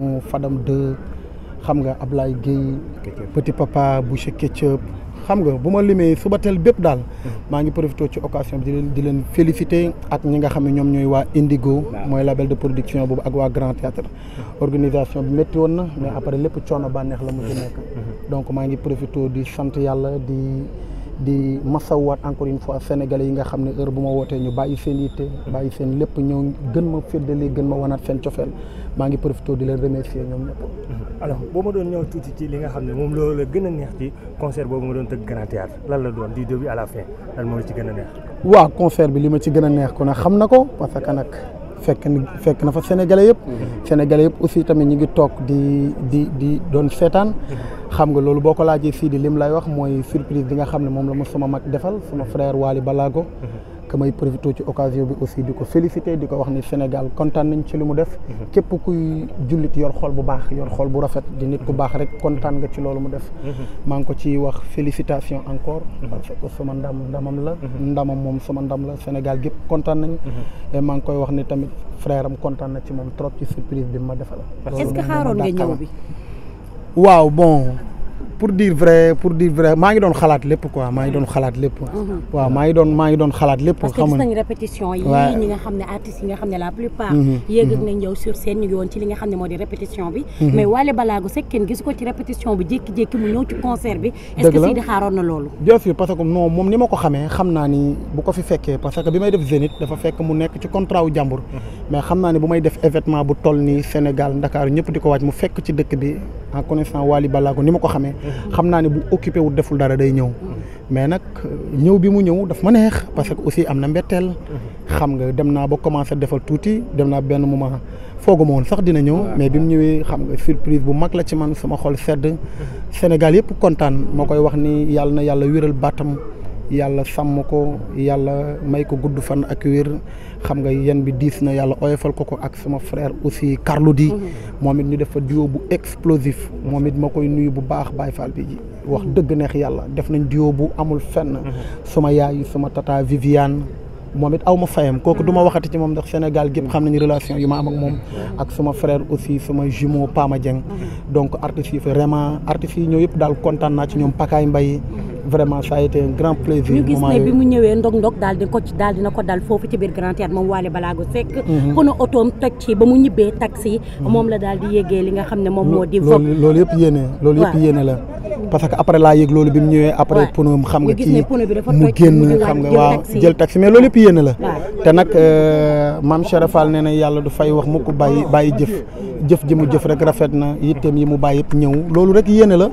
Fadam 2 xam nga Ablaye Gueye Petit Papa Boucher Ketchup xam nga bu ma limee suba teel bépp daal maa ngi profité ci occasion bi di leen féliciter ak ñi nga xam ne ñoom ñooy waa Indigo mooy label de production boobu ak waa Grand Théâtre organisation bi métti woon na mais après lépp coono bànneex la mujj nekk donc maa ngi profité di sant yàlla di masawaat encore une fois sénégalais yi nga xam ne heure bu ma wootee ñu bàyyi seen yitte bàyyi seen lépp ñëw gën ma féddali gën ma wanaat seen cofeel maa ngi profité di leen remercier ñoom ñëpp. alors boo ma doon ñëw tuuti ci li nga xam ne moom loolu la gën a neex ci concert boobu nga doon tëgg Grand Théâtre lan la doon du début à la fin lan moo la ci gën a neex. waaw concert bi li ma ci gën a neex ku ne xam na ko parce que nag fekk na fa sénégalais yëpp. sénégalais yëpp aussi tamit ñu ngi toog di doon seetaan. xam nga loolu boo ko laajee Sidi lim lay wax mooy surprise bi nga xam ne moom la ma sama mag defal sama frère Wally Balago. que may profité ci occasion bi aussi di ko féliciter di ko wax ni Sénégal kontaan nañ ci li mu def. képp kuy jullit yor xol bu baax yor xol bu rafet di nit ku baax rek kontaan nga ci loolu mu def. maa ngi ko ci wax félicitation encore. parce que sama ndamam la. ndamam moom sama ndam la Sénégal gépp kontaan nañ. et maa ngi koy wax ni tamit frère am kontaan na ci moom trop ci surprise bi ma defal. est-ce que xaaroon nga ñëw bi. waaw bon. pour dire vrai maa ngi doon xalaat lépp quoi maa ngi doon xalaat lépp. waaw maa ngi doon xalaat lépp. parce que gis nañ répétition yi ñi nga xam ne artistes yi nga xam ne la plupart yéeg ak nañ ñëw sur scène ñu ngi woon ci li nga xam ne moo di répétition bi mais Wally Balago Seck kenn gis ko ci répétition bi jékki-jékki mu ñëw ci concert bi est-ce que Sidi xaaroon na loolu bien sûr parce que non moom ni ma ko xamee xam naa ni bu ko fi fekkee parce que bi may def Zénith dafa fekk mu nekk ci contrat wu jàmbur mais xam naa ni bu may def événement bu toll ni Sénégal Ndakaaru ñëpp di ko waaj mu fekk ci dëkk bi en connaissant Wally Balago ni ma ko xamee xam naa ne bu occupé wu deful dara day ñëw mais nag ñëw bi mu ñëw daf ma neex parce que aussi am na mbetteel xam nga dem naa ba commencé defal tuuti dem naa benn moment fooguma woon sax dina ñëw mais bi mu ñëwee xam nga surprise bu mag la ci man sama xol sedd Sénégal yëpp kontaan ma koy wax ni yàlla na yàlla wéral baatam yàlla sàmm ko yàlla may ko gudd fan ak wér xam nga yen bi diis na yàlla oyofal ko ak sama frère aussi Carlou D moom it ñu def fa duo bu explosif moom it ma koy nuyu bu baax Baye Fall bi ji wax dëgg neex yàlla def nañ duo bu amul fenn sama yaay sama tata Viviane moom it aw ma fayam kooku du ma waxati ci moom ndax Sénégal gépp xam nañu relation yu ma am ak moom ak sama frère aussi sama jumeau Pama Dieng donc artistes yi vraiment artistes yi ñëw yëpp daal kontaan naa ci ñoom Pakaay Mbaye vraiment ça a été un grand plaisir. ñu gis ne bi mu ñëwee ndog daal dina ko dal foofu ci biir Grand Théâtre moom Wally Balago Seck. pono otoom toj ci ba mu ñibbee taxi. moom la daal di yéegee li nga xam ne moom moo di. loolu yëpp yéene la. parce que après laa yëg loolu bi mu ñëwee. après pono xam nga kii mu génn xam nga waaw jël taxi mais loolu yëpp yéene la. te nag maam Cheikh Fall nee na yàlla du fay wax mu ko bàyyi jëf ji mu jëf rek rafet na yitteem yi mu bàyyi yëpp ñëw loolu rek yéene la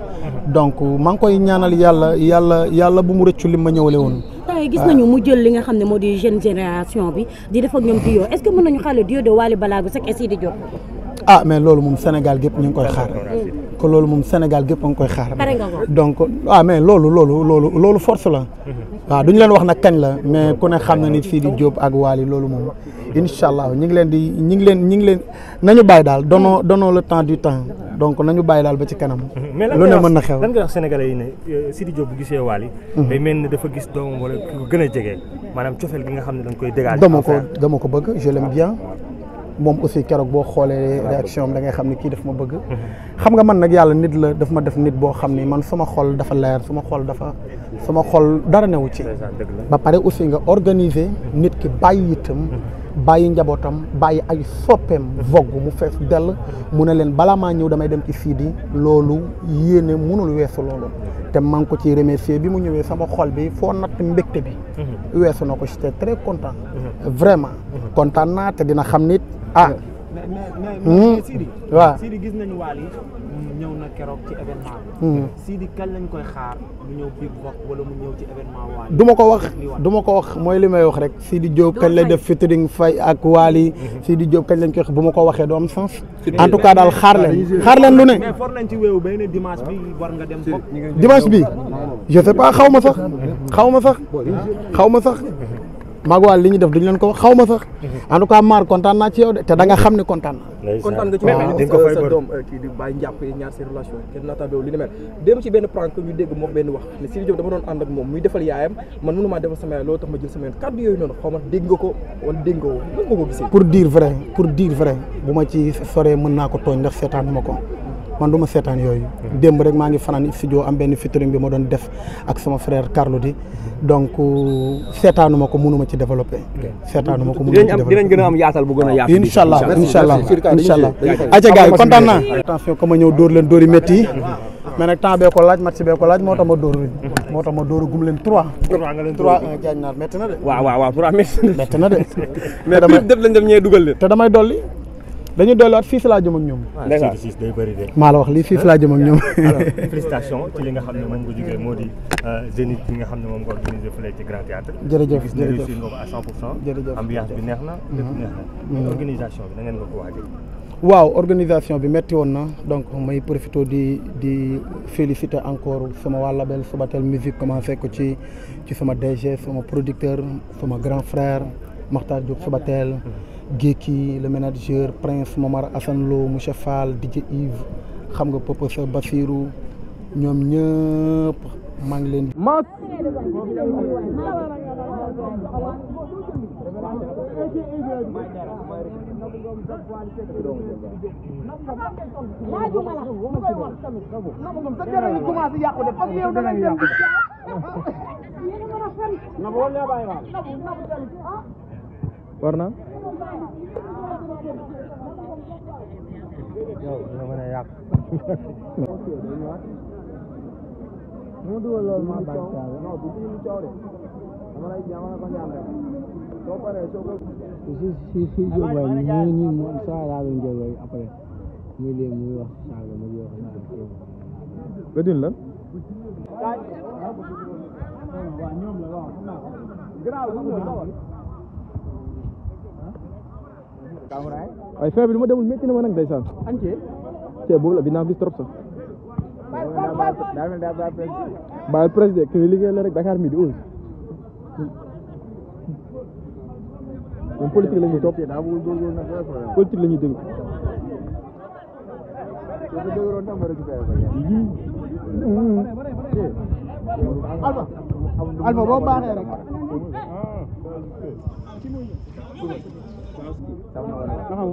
donc maa ngi koy ñaanal yàlla bu mu rëccu li ma ñëwale woon. tey gis nañu mu jël li nga xam ne moo di jeune génération bi di def ak ñoom duo est-ce que mën nañu xale duo de Wally Balago Seck et Sidi Diop. mais loolu moom Sénégal gépp ñu ngi koy xaar ko loolu moom Sénégal gépp a ngi koy xaar donc mais loolu force la waaw duñu leen wax nag kañ la mais ku ne xam na ni Sidi Diop ak Wally loolu moom incha allah ñi ngi leen nañu bàyyi daal donnons le temps du temps donc nañu bàyyi daal ba ci kanam lu ne mën na xew lan nga wax sénégalais yi ne Sidi Diop bu gisee Wally day mel ni dafa gis doomam wala ki ko gën a jege maanaam cofeel gi nga xam ne dañ koy dégager dama ko bëgg je l'aime bien moom aussi keroog boo xoolee réaction am da ngay xam ne kii daf ma bëgg xam nga man nag yàlla nit la daf ma def nit boo xam ni man sama xol dafa leer sama xol dara newu ci ba pare aussi nga organiser nit ki bàyyi itam bàyyi njabootam bàyyi ay soppeem vogue mu fees dell mu ne leen balaa maa ñëw damay dem ci Sidi loolu yéene mënul weesu loolu te maa ngi ko ciy remercier bi mu ñëwee sama xol bi foo natt mbégte bi weesu na ko j'étais très content vraiment kontaan naa te dina xam nit mais Sidi waaw Sidi gis nañu Wally ñëw na keroog ci événement bi Sidi kañ lañ koy xaar mu ñëw Big Box wala mu ñëw ci événement Wally du ma ko wax mooy li may wax rek Sidi Diop kañ lay def featuring Faye ak Wally Sidi Diop kañ lañ koy wax bu ma ko waxee du am sens en tout cas daal xaar leen lu ne mais for nañ ci wéewu bay ne dimanche bi war nga dem bopp dimanche bi je sais pas xaw ma sax maag waa li ñu def duñ leen ko wax xaw ma sax en tout cas maar kontaan naa ci yow de te da nga xam ne kontaan naa. kontaan nga ci sa doom kii di bàyyi njàpp ñaar seen relation kenn naataanoo li ni mel dem ci benn prank ñu dégg moo benn wax ne Sidy Diop dama doon ànd ak moom muy defal yaayam man mënumaa defal sama yaay loolu tax ma jël sama yoon kàddu yooyu noonu xaw ma dégg nga ko wala dégg nga ko nan nga ko gisee. pour dire vrai bu ma ci soree mën naa ko tooñ ndax seetaan ma ko man du ma seetaan yooyu démb rek maa ngi fanaan studio am benn featuring bi ma doon def ak sama frère Carlou D donc seetaanu ma ko mënuma ci développé seetaanu ma ko mënuma ci développé dinañ gën a am yaatal bu gën a yaatu incha allah aca gars yi kontaan naa attention que ma ñëw dóor leen dóori métti yi mais nag temps bee ko laaj match bee ko laaj moo tax ma dóor gum leen 3 jaañ naar métti na de waaw 3 métti na de mais def lañ dem ñee dugal leen te damay dolli dañuy dolliwaat fii laa jëm ak ñoom. siis day bëri de. maa la wax lii fii laa jëm ak ñoom. alors félicitations ci li nga xam ne moom nga jógee moo di Zénith bi nga xam ne moom nga organisé fële ci Grand Théâtre. jërëjëf gis nga réussir nga ko à 100%. jërëjëf ambiance bi neex na. lépp neex na. organisation bi na ngeen nga ko waajal. waaw organisation bi metti woon na donc may profité di féliciter encore sama waa label Subatel musique commencé ko ci sama DG sama producteur sama grand frère Makhtar Diop Subatel. Géeki le manager Prince Momar Assane Lo monsieur Fall DJ Yves xam nga Poposa Basirou ñoom ñëpp maa ngi leen di mas war na yow nga mën a yàq. mu dugal loolu ma bàyyi caawa non du ñu caaw de dama lay jamono ko ñaan rek soo paree soo ko si jóg waay ñu mo sa la doon jël waay après muy leen muy wax saaga muy wax nga din lan waaw ñoom la waaw ay feebar bi ma demul métti na ma nag ndeysaan te boobu la dinaa gis trop sax bàyyil président ki liggéey la rek Dakar Midi aussi ñoom politique la ñuy topp politique la ñuy déglu Alpha boo baaxee rek taxaw